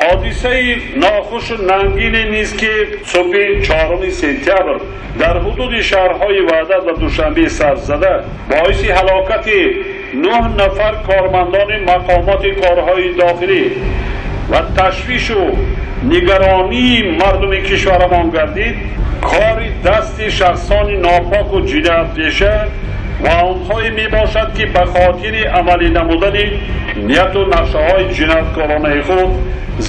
Ҳодисаи нохушу нангине низ, ки субҳи 4 сентябр дар ҳудуди шаҳрҳои Ваҳдат ва Душанбе сар зада, боиси ҳалокати 9 нафар кормандони мақомоти корҳои дохилӣ ва ташвишу нигаронии мардуми кишварамон гардид, кори дасти шахсони нопоку ҷиноятпеша ва онҳое мебошад, ки ба хотири амалӣ намудани нияту нақшаҳои ҷинояткоронаи худ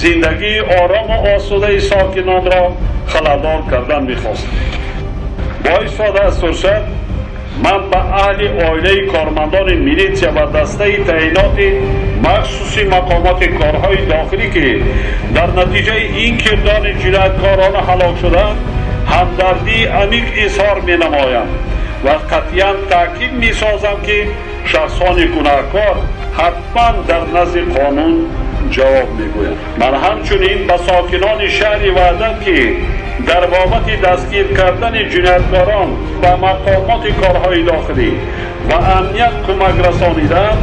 зиндагии орому осудаи сокинонро халалдор кардан мехостанд. Бо истифода аз фурсат ман ба аҳли оилаи кормандони милитсия ва дастаи таъиноти махсуси мақомоти корҳои дохилӣ, ки дар натиҷаи ин кирдори ҷинояткорона ҳалок шуданд, ҳамдардии амиқ изҳор менамоям ва қатъиян таъкид месозам, ки шахсони гунаҳкор ҳатман дар назди қонун ҷавоб мегӯянд. Ман ҳамчунин ба сокинони шаҳри Ваҳдат, ки дар бобати дастгир кардани ҷинояткорон ба мақомоти корҳои дохилӣ ва амният кӯмак расониданд,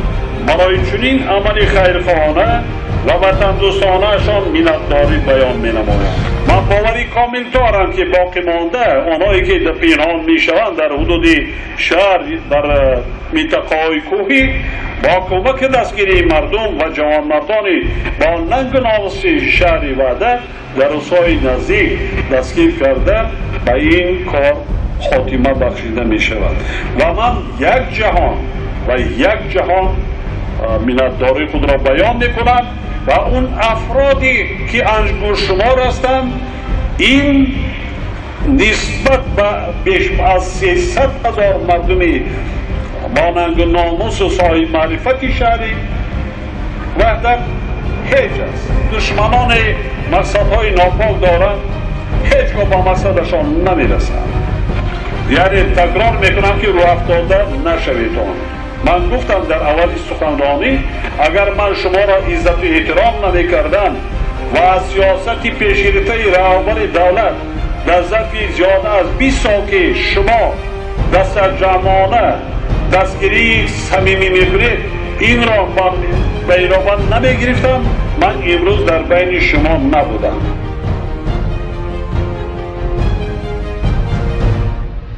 барои чунин амали хайрхоҳона ва ватандӯстонаашон миннатдорӣ баён менамоям. Ман боварӣ комил дорам, ки боқӣ монда онҳое, ки пинҳон мешаванд дар ҳудуди шаҳр, дар минтақаҳои кӯҳӣ, бо кӯмаки дастгирии мардум ва ҷавонмардони бо нангу номуси шаҳри Ваҳдат дар рӯзҳои наздик дастгир карда, ба ин кор хотима бахшида мешавад. Ва ман як ҷаҳон ва як ҷаҳон миннатдории худро баён мекунам ва он афроде, ки ангуштшумор ҳастанд, ин нисбат ба беш аз 300 000 мардуми бо нангу номусу соҳиби маърифати шаҳри Ваҳдат ҳеҷ аст. Душманони мақсадҳои нопок доранд, ҳеҷ гоҳ ба мақсадашон намерасанд. Яъне такрор мекунам, ки рӯҳафтода нашаведон. Ман гуфтам дар аввали суханронӣ, агар ман шуморо иззату эҳтиром намекардам ва аз сиёсати пешгирифтаи раҳбари давлат дар зарфи зиёда аз 20 сол, ки шумо дастаҷамъона дастгирии самимӣ мекунед, инро ба инобат намегирифтам, ман имрӯз дар байни шумо набудам.